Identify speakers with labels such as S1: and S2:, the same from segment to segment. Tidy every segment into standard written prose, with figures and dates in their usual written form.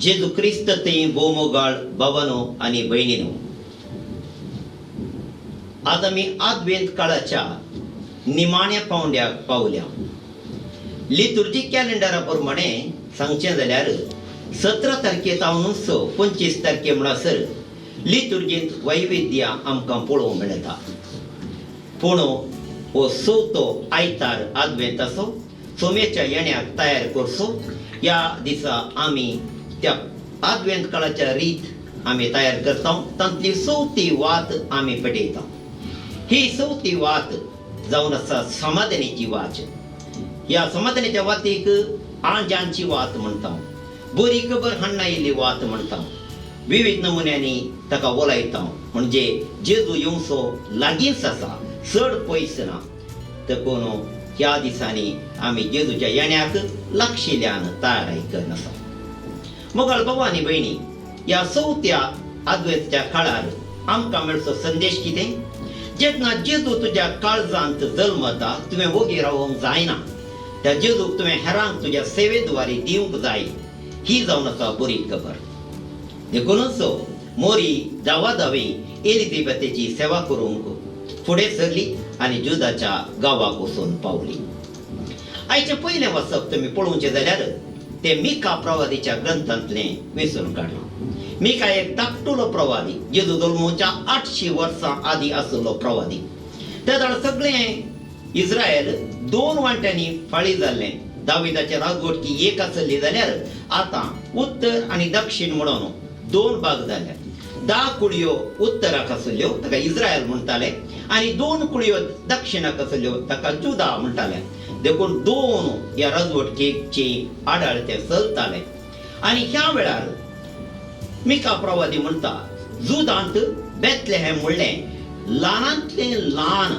S1: जेजू क्रिस्त थंय भोवमोगाळ भावानो आनी भयणीनो, आतां आमी आदवेंत काळाच्या निमाण्या पावंड्याक पावल्या. लितुर्जी कॅलेंडरा प्रमाणे सांगचें जाल्यार 17 तारखे तावनूच 25 तारखे म्हणसर लितुर्जींत वैविध्य आमकां पळोवंक मेळटा. पूण हो चवथो आयतार आदवेंताचो सोमेच्या येण्याक तयार करचो ह्या दिसा आमी त्या आदवेंत काळाच्या रीत आमी तयार करता, तांतली चवथी वात आमी पेटयता. ही चवथी वात जावन आसा समाधानीची वाच. ह्या समाधानीच्या वातीक आंजांची वात म्हणटा, बरी खबर हाडना वात म्हणटा, विविध नमुन्यांनी ताका वलायता. म्हणजे जेजू येवचो लागींच आसा, चड पयस ना. देखून ह्या दिसांनी आमी जेजूच्या येण्याक लागशिल्ल्यान तयारी करून आसा. मोगाळ बाबा आनी भयणी, ह्या चवथ्या आदवेंतच्या काळार आमकां मेळचो संदेश कितें? जेन्ना जेजू तुज्या काळजांत जल्मता तुवें वोगी रावंक जायना. त्या जेजूक तुवें हेरांक तुज्या सेवेद्वारे दिवंक जाय. ही जावन आसा बरी खबर. देखूनच मोरी धावा धावी एलिझाबेथेची सेवा करूंक फुडें सरली आनी जुदाच्या गांवाक वचून पावली. आयचें पयलें वाचप तुमी पळोवचें जाल्यार तें मिका प्रवादीच्या ग्रंथांतलें वेंचून काडलां. मिका एक धाकटुलो प्रवादी, जेजू जल्मोच्या 800 वर्सां आदीं आशिल्लो प्रवादी. त्या वेळार सगळें इस्रायल दोन वांट्यांनी फाळी जाल्लें. दाविदाचे राजवटकी एक आसली जाल्यार आतां उत्तर आनी दक्षिण म्हणून दोन भाग जाले. 10 कुळयो उत्तराक आसल्यो, ताका इस्रायल म्हणटाले, आनी 2 कुळयो दक्षिणाक आसल्यो, ताका जुदा म्हणटाले. देखून दोन ह्या राजवटकेची आडाळ ते चलताले. आनी ह्या वेळार मिका प्रवादी म्हणटा, जुदांत बेतलेहेम म्हणलें ल्हानांतलें ल्हान,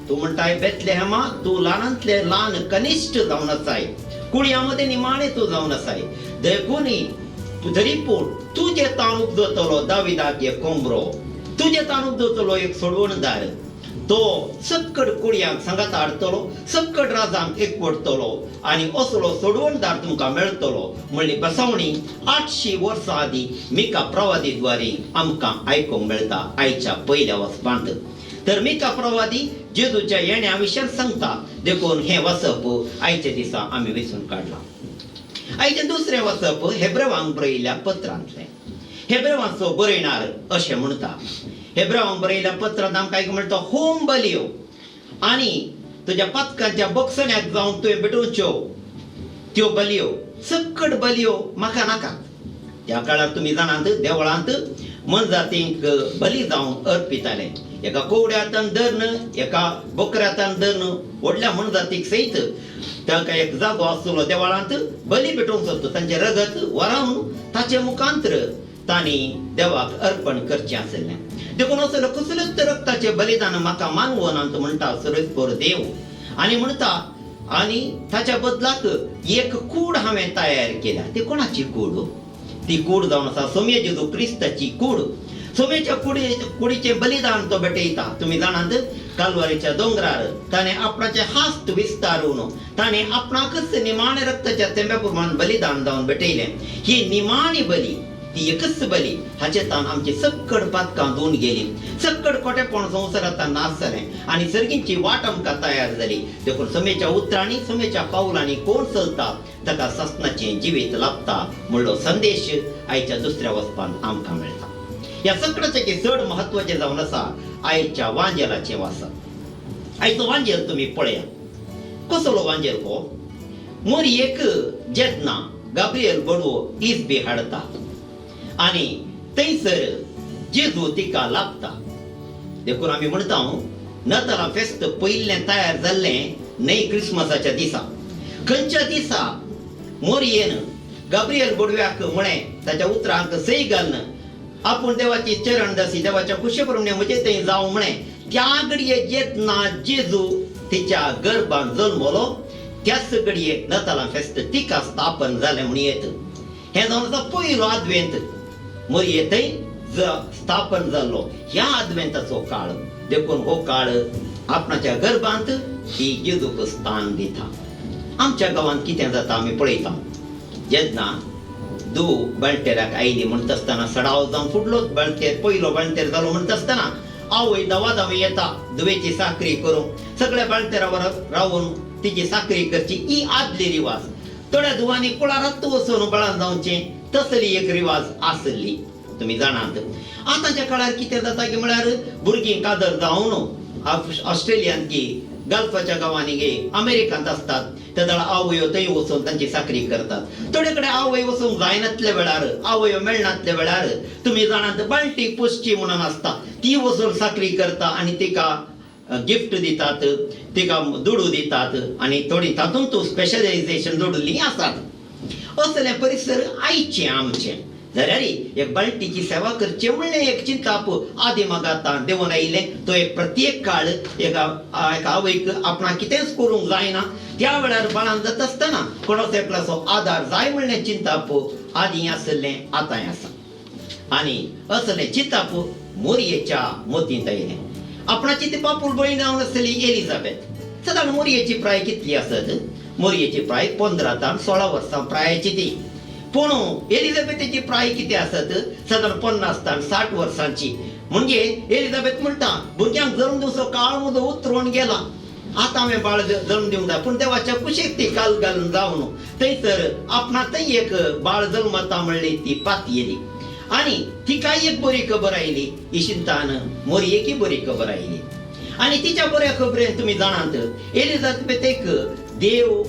S1: तूं म्हणटाय बेतलेहेमा तूं ल्हानांतलें ल्हान कनिश्ठ जावन आसाय, कुळयां मदें निमाणें तूं जावन आसाय, देखून तरी पूण तुजे तान उपजतलो दाविदाक एक कोंबरो, तुजे तान उपजतलो एक सोडवणदार, तो सक्कड कुळयांक सांगात हाडटलो, सक्कड राजांक एकवटतलो आनी असलो सोडवणदार तुमकां मेळटलो म्हणली बसवणी 800 वर्सां आदीं मिका प्रवादी द्वारे आमकां आयकूंक मेळटा आयच्या पयल्या वचपांत. तर मिका प्रवादी जेजूच्या येण्या विशयान सांगता, देखून हें वाचप आयच्या दिसा आमी वेंचून काडलां. आयचें दुसरें वाचप हेब्रेवांक बरयल्ल्या पत्रांतलें. हेब्रेवांचो बरयणार अशें म्हणटा, हेब्रेवांक बरयल्ल्या पत्रांत आमकां आयकूंक मेळटा, होम बलयो आनी तुज्या पातकांच्या बक्षण्याक जावन तुवें भेटोवच्यो त्यो बलयो, सक्कड बलयो म्हाका नाकात. त्या काळार तुमी जाणात देवळांत मनजातींक बली जावन अर्पिताले. एका कोवड्यातान धरून एका बोकऱ्यातान धरून व्हडल्या मनजातीक सयत तांकां एक जागो आसलो देवळांत बली भेटोवचो, तांचें रगत वरावन ताचे मुखांतर तांणी देवाक अर्पण करचें आसलें. देखून असलो कसलेच रक्ताचें बलिदान म्हाका मानवनात म्हणटा सर्वेस्पर देव. आनी म्हणटा आनी ताच्या बदलाक एक कूड हांवें तयार केल्या. ती कोणाची कूड? ती कूड जावन आसा सोम्या जेजू क्रिस्ताची कूड. सोम्याच्या कुडीचें बलिदान तो भेटयता. तुमी जाणात कालवारीच्या दोंगरार ताणें आपणाचें हास्त विस्तारून ताणें आपणाकच निमाणे रक्ताच्या तेंब्या प्रमाण बलिदान जावन भेटयलें. ही निमाणी बली, ती एकच बली, हाचे तान आमची सक्कड पातकां धुवन गेली, सक्कड खोटेपण संवसारांत नाश जालें आनी सर्गींची वाट आमकां तयार जाली. देखून समेच्या उतरांनी समेच्या पावलांनी कोण चलता ताका सासणाचें जिवीत लाभता म्हणलो संदेश आयच्या दुसऱ्या वचपान आमकां मेळटा. ह्या सगळ्याचें चड म्हत्वाचें जावन आसा आयच्या वांजेलाचें वाचप. आयचो वांजेल तुमी पळया, कसलो वांजेल हो? मोरयेक जेन्ना गाब्रियल बडवो इजबी हाडटा आनी थंयसर जेजू तिका लाभता. देखून आमी म्हणटा नतालां फेस्त पयलें तयार जाल्लें न्हय क्रिसमसाच्या दिसा. खंयच्या दिसा मोरयेन गाब्रियल बडव्याक म्हळें, ताच्या उतरांक सय घालून आपूण देवाची चरण दासी, देवाच्या कुशे प्रमाणे म्हजे थंय जावं म्हळें. त्या घडये जेन्ना जेजू तिच्या गर्भान जल्मलो त्याच घडये नतालां फेस्त तिका स्थापन जालें म्हूण येत. हें जावन आसा पयलो आदवेंत मोरये थंय स्थापन जाल्लो ह्या आदवेंताचो काळ. देखून हो काळ आपणाच्या गर्भांत ही जेजूक स्थान दिता. आमच्या गांवांत कितें जाता आमी पळयता. जेन्ना धूव बाळंटेराक आयली म्हणटा आसतना सडाव जावन फुडलोच बाळंटेर, पयलो बाळंटेर जालो म्हणटा आसतना आवय धांवाधांवी येता धुवेची साकरी करूंक. सगळ्या बाळंटेरावर रावून तिची साकरी करची ही आदली रिवाज. थोड्या धुवांनी कुळारात वचून बाळान जावचें तसली एक रिवाज आसली, तुमी जाणात. आतांच्या काळार कितें जाता की म्हळ्यार भुरगीं कादर जावन ऑस्ट्रेलियांत गी, गल्फाच्या गांवांनी गे, अमेरिकांत आसतात. तेदळा आवयो थंय वचून तांची साकरी करतात. थोडे कडेन आवय वचूंक जायनातल्या वेळार, आवयो मेळनातल्या वेळार, तुमी जाणात, बाळटी पुसची म्हणून आसता, ती वचून साकरी करता आनी तिका गिफ्ट दितात, तिका दुडू दितात आनी थोडी तातूंत स्पेशलायझेशन जोडिल्लीं आसात. असलें परिसर आयचें आमचें. जाल्यार एक बाळटीची सेवा करची म्हणलें एक चिंताप आदी मागातान देंवन आयिल्लें. तो एक प्रत्येक काळ एका एका आवयक आपणाक कितेंच करूंक जायना त्या वेळार बाळान जाता आसतना कोणाचो एकल्याचो आदार जाय म्हणलें चिंताप आदीं आशिल्लें, आतांय आसा. आनी असलें चिंताप मोरयेच्या मतींत आयलें. आपणाची ती बापूल भयण जावन आसली एलिजाबेथ. सदां मोरयेची प्राय कितली आसत? मोरयेची प्राय 15 तान 16 वर्सां प्रायेची ती. पूण एलिजाबेथेची प्राय कितें आसत? सादारण 50 तान 60 वर्सांची. म्हणजे एलिजाबेथ म्हणटा, भुरग्यांक जल्म दिवचो काळ म्हजो उतरून गेला, आतां हांवें बाळ जल्म दिवंक जाय. पूण देवाच्या कुशीक ती काल घालून जावन थंयसर आपणा थंय एक बाळ जल्मता म्हणली ती पातयेली आनी तिकाय एक बरी खबर आयली. इशिंतान मोरयेकी बरी खबर आयली आनी तिच्या बऱ्या खबरेन तुमी जाणात, एलिजाबेथेक देव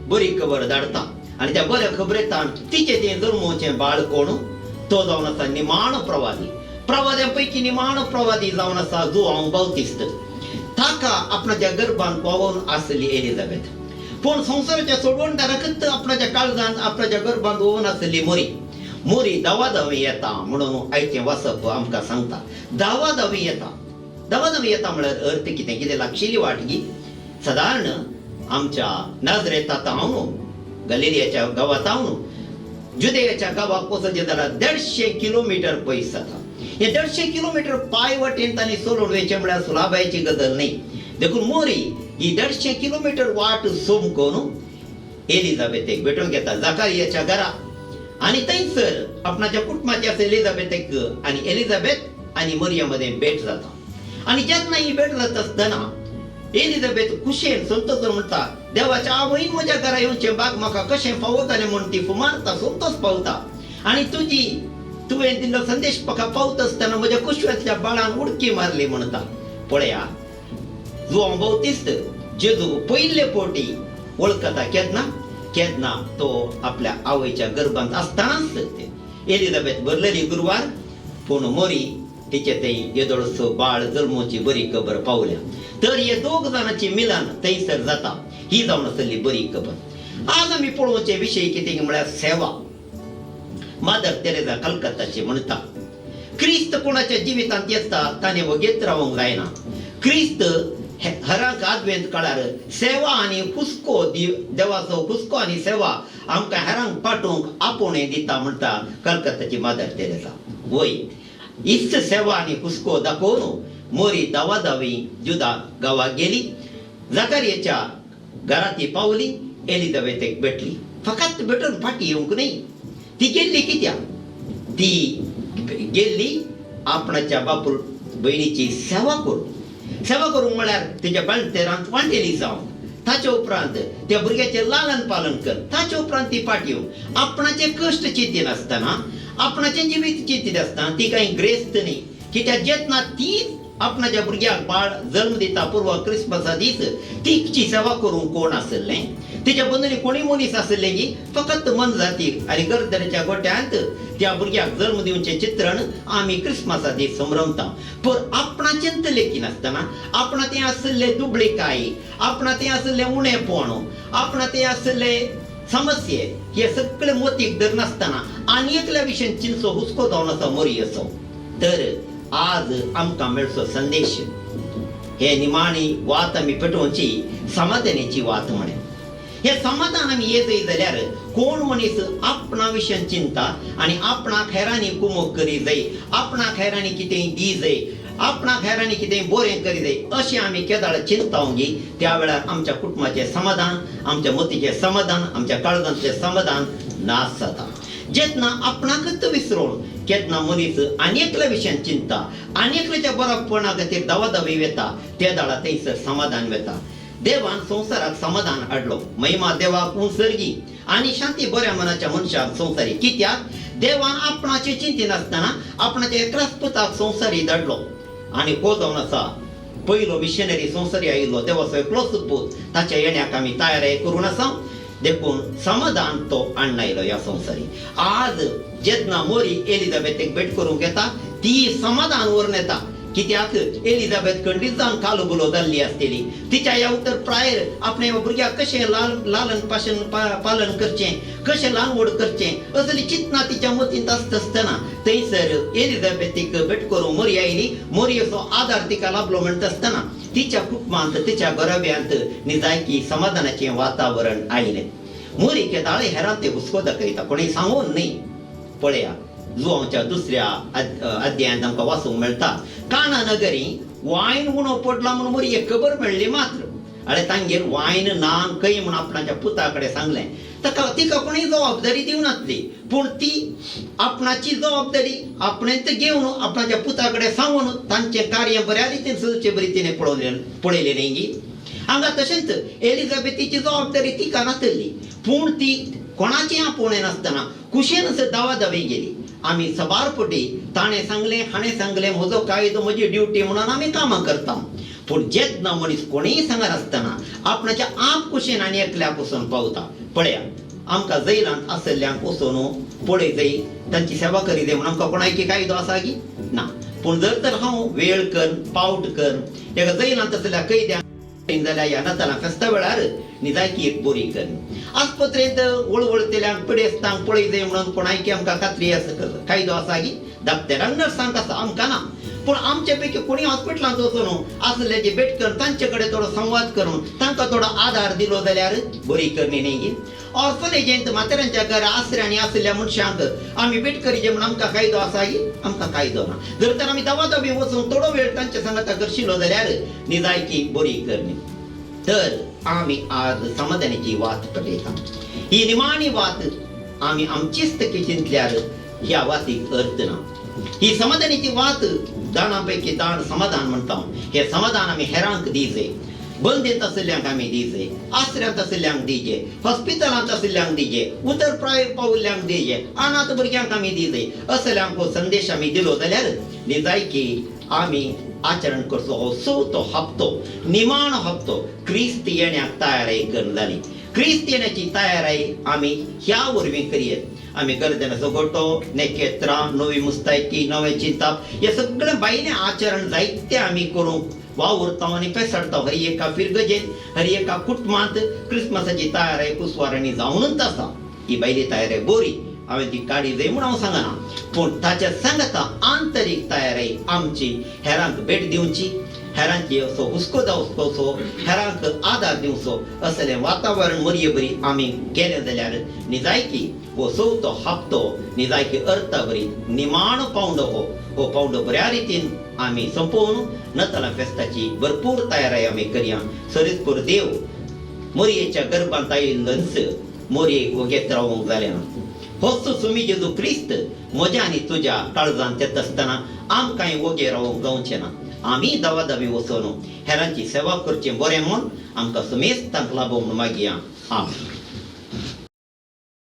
S1: बरी खबर धाडटा आनी त्या बऱ्या खबरेतान तिचें तें जल्मोवचें बाळ कोण, तो जावन आसा निमाणो प्रवादी. प्रवाद्यां पैकी निमाणो प्रवादी जावन आसा जुआंव बावतिस्त. ताका आपणाच्या गर्भान पावोवन आसली एलिजाबेथ. पूण संवसाराच्या सोडवणदाराकच आपणाच्या काळजान, आपणाच्या गर्भान वोवन आसली मोरी. मोरी धांवाधांवी येता म्हणून आयचें वाचप आमकां सांगता. धांवाधांवी येता, धांवाधांवी येता म्हळ्यार अर्थ कितें? कितें लागशिल्ली वाट गी? सादारण आमच्या नाजरेतात हांव, गलिलियाच्या गांवांत हांव जुदेयाच्या गांवाक वचचें जाल्यार 150 किलोमिटर पयस जाता. हे 150 किलोमिटर पांय वाटेन तांणी चलोवन वयचें म्हळ्यार सुलाभायेची गजाल न्ही. देखून मोरी ही 150 किलोमिटर वाट सोमकोन एलिजाबेथेक भेटूंक येता जाकारियाच्या घरा आनी थंयसर आपणाच्या कुटुंबाचे आसा एलिजाबेथेक आनी एलिजाबेथ आनी मरिया मदें भेट जाता. आनी जेन्ना ही भेट जाता आसतना एलिजाबेथ खुशेन संतोष म्हणटा, देवाच्या आवयन म्हज्या घरा येवचें बाग म्हाका कशें फावो जालें म्हूण ती फुमारता, संतोष पावता. आनी तुजी तुवें दिल्लो संदेश म्हाका पावता आसतना म्हज्या कुशव्यांतल्या बाळान उडकी मारली म्हणटा. पळया, जुआंव बावतिस्त जेजू पयले पोटी वळखता केन्ना? केन्ना तो आपल्या आवयच्या गर्भांत आसतनाच. एलिजाबेथ भरलेली गुरवार, पूण मोरी तिचे थंय येदोळसो बाळ जल्मोची बरी खबर पावल्या. तर हे दोग जाणांची मिलन थंयसर जाता. ही जावन आसली बरी खबर. आज आमी पळोवचे विशय कितें म्हळ्यार सेवा. मादर तेरेजा कलकत्ताची म्हणटा, क्रिस्त कोणाच्या जिवितांत येता ताणें वगेत रावंक जायना. क्रिस्त हराक आदवेंत काळार सेवा आनी हुस्को, देवाचो हुस्को आनी सेवा आमकां हेरांक पाठोवंक आपोवणें दिता म्हणटा कलकत्ताची मादर तेरेजा. वय, इस्त सेवा आनी हुस्को दाखोवन मोरी धांवाधांवी जुदा गांवाक गेली. जाकारियाच्या घरात ती पावली, एलिजाबेथेक भेटली. फकत भेटून फाटी येवंक न्ही ती गेल्ली. कित्याक ती गेल्ली? आपणाच्या बापूल भयणीची सेवा करूंक. सेवा करूंक म्हळ्यार तिच्या बाळंतेरांत वांटेली जावंक, ताच्या उपरांत त्या भुरग्याचें लालन पालन कर, ताच्या उपरांत ती फाटी येवंक. आपणाचे कश्ट चिंतिनासतना, आपणाचें जिवीत चिंतिनासतना. ती कांय ग्रेस्त न्ही. कित्याक जेन्ना ती आपणाच्या भुरग्याक बाळ जल्म दिता पूर्व क्रिसमसा दीस, तिची सेवा करूंक कोण आसलें? तिच्या बंदनी कोणी मनीस आसलें की फकत मन जाती आनी गर्दनेच्या गोट्यांत त्या भुरग्याक जल्म दिवचें चित्रण आमी क्रिसमसा दीस संभ्रमता. पूण आपणाचेंच लेखिनासतना, आपणा तें आशिल्लें दुबळीकाय, आपणा तें आशिल्लें उणेपण, आपणा तें आशिल्लें समस्ये, हे सगळे मोतीक धरनासतना आनी एकल्या विशयन चिंचो हुस्को जावन आसा मोरयेचो. तर आज आमकां मेळचो संदेश, हे निमाणी वात आमी पेटोवची समाधानाची वात म्हणे. हे समाधान आमी येतय जाल्यार कोण मनीस आपणा विशयान चिंता आनी आपणाक हेरांनी कुमोक करी जाय, आपणाक हेरांनी कितेंय दी जाय, आपणाक हेरांनी कितेंय बरें करी जाय अशें आमी केदाळ चिंतावंगी, त्या वेळार आमच्या कुटुंबाचें समाधान, आमच्या मतीचें समाधान, आमच्या काळजांतलें समाधान नाश जाता. जेन्ना आपणाकच विसरून केन्ना मनीस आनी एकल्या विशयान चिंता आनी एकल्याच्या बरोपणा खातीर दवादवी वेता त्या दाळा थंयसर समाधान वेता. देवान संवसाराक समाधान हाडलो. महिमा देवाक उंसर्गी आनी शांती बऱ्या मनाच्या मनशाक संवसारी. कित्याक देवान आपणाचे चिंतिनासतना आपणाच्या एकल्याच पुताक संवसारी धाडलो आनी हो जावन आसा पयलो मिशनरी संवसारी आयिल्लो देवाचो एकलोच पूत. ताच्या येण्याक आमी तयारी करून आसा. देखून समाधान तो हाडून आयलो ह्या संवसारी. आज जेन्ना मोरी एलिझाबेथेक भेट करूंक येता ती समाधान व्हरून येता. कित्याक एलिझाबेथ खंडीत जावन कालबुलो जाल्ली आसतली. तिच्या ह्या उतर प्रायर आपणे भुरग्याक कशें लालन पाशन पालन करचें, कशें ल्हान व्हड करचें असली चिंतना तिच्या मतींत आसता आसतना थंयसर एलिझाबेथीक भेट करूंक मोरी आयली. मोरयेचो आदार तिका लाभलो म्हणटा आसतना तिच्या कुटुंबांत तिच्या घराब्यांत निजायकी समाधानाचें वातावरण आयलें. मोरी केदाळे हेरां ते हुस्को दाखयता, कोणूय सांगून न्हय. पळया जुवांच्या दुसऱ्या अध्यायांत आमकां वाचूंक मेळटा, काना नगरी वायन उणो पडला म्हणून मोरी एक खबर मेळ्ळी मात्र. आनी तांगेर वायन ना खंय म्हूण आपणाच्या पुता कडेन सांगलें. ताका तिका कोणूय जबाबदारी दिवनासली, पूण ती आपणाची जबाबदारी आपणेंच घेवन आपणाच्या पुता कडेन सांगून तांचें कार्य बऱ्या रितीन चलचे बरी तिणें पळयलें न्ही. हांगा तशेंच एलिझाबेथीची जबाबदारी तिका नासली, पूण ती कोणाचें आपोवणें नासतना कुशेन दावा दावी गेली. आमी सबार पटी ताणें सांगलें हाणें सांगलें म्हजो कायदो म्हजी ड्युटी म्हणून आमी कामां करता. पूण जेन्ना मनीस कोणीय सांगनासतना आपणाच्या आप कुशेन आनी एकल्याक वचून पावता. पळया आमकां जैलांत आसल्ल्यांक वचून पळय जाय तांची सेवा करी जाय म्हणून आमकां कोणायकी कायदो आसा की ना. पूण जर तर हांव वेळ कर पावट कर एका जैलांत आसल्या कैद्यांक जाल्यार ह्या नातालां फेस्ता वेळार निजायकी एक बरी कर. आस्पत्रेंत वळवळतेल्यांक पिडेस्तांक पळय जाय म्हणून कोणायकी आमकां खात्री आसा कायदो आसा की डॉक्टरांक नर्सांक आसा, आमकां ना. पूण आमचे पैकी कोणी हॉस्पिटलांत वचून आसल्याची भेट करून तांचे कडेन थोडो संवाद करून तांकां थोडो आदार दिलो जाल्यार बरी करणी न्ही. ऑर्फनेजींत म्हाताऱ्यांच्या घरा आसऱ्यांनी आशिल्ल्या मनशांक आमी भेट करीजे म्हणून आमकां कायदो आसा की आमकां कायदो ना. जर तर आमी दवादबी वचून थोडो वेळ तांच्या सांगाता करशिलो जाल्यार निजायकी बरी करणी. तर आमी आज समाधानाची वात पेटयता. ही निमाणी वात आमी आमचीच तकी चिंतल्यार ह्या वातीक अर्थ ना. ही समाधानाची वात दाना पैकी दान समाधान म्हणटा. हे समाधान आमी हेरांक दिजे, बंदेंत आशिल्ल्यांक आमी दिजे, आसऱ्यांत आशिल्ल्यांक दिजे, हॉस्पिटलांत आशिल्ल्यांक दिजे, उतर प्राय पावल्ल्यांक दिजे, अनाथ भुरग्यांक आमी दिजे. असल्यांक हो संदेश आमी दिलो जाल्यार निजायकी आमी आचरण करचो हो चवथो हप्तो, निमाणो हप्तो क्रिस्त येण्याक तयाराय करून जाली. क्रिस्त येण्याची तयाराय आमी ह्या वरवीं करयेत. आमी गरजेन गोटो नेकेत्रां नवी मुस्तायकी नवें चिंताप हे सगळें भायलें आचरण जायते आमी करूंक वावुरता आनी पेसडटा. हर एका फिरगजेन हर एका कुटुंबांत क्रिसमसाची तयाराय कुसवारांनी जावनूच आसा. ही भायली तयाराय बरी, हांवें ती काडी जाय म्हूण हांव सांगना, पूण ताच्या सांगता आंतरीक तयाराय आमची हेरांक भेट दिवची, हेरांची असो हुस्को जावचो, हेरांक आदार दिवचो असलें वातावरण मरये बरी आमी केलें जाल्यार निजायकी हो चवथो हप्तो निजायकी अर्था बरी निमाणो पावंडो हो हो पावंडो बऱ्या रितीन आमी सोंपोवन नतालां फेस्ताची भरपूर तयाराय आमी करया. सरीतपूर देव मोरयेच्या गर्भांत आयिल्लोच मोरयेक वगेत रावंक जालें ना. होच सुमी जेजू क्रिस्त म्हज्या आनी तुज्या काळजांत येता आसतना आमकांय वोगे रावंक जावचें ना. आमी दवादवी वचून हेरांची सेवा करचें बरें म्हूण आमकां सुमेस्तांक लाबो म्हूण मागया. आमेन.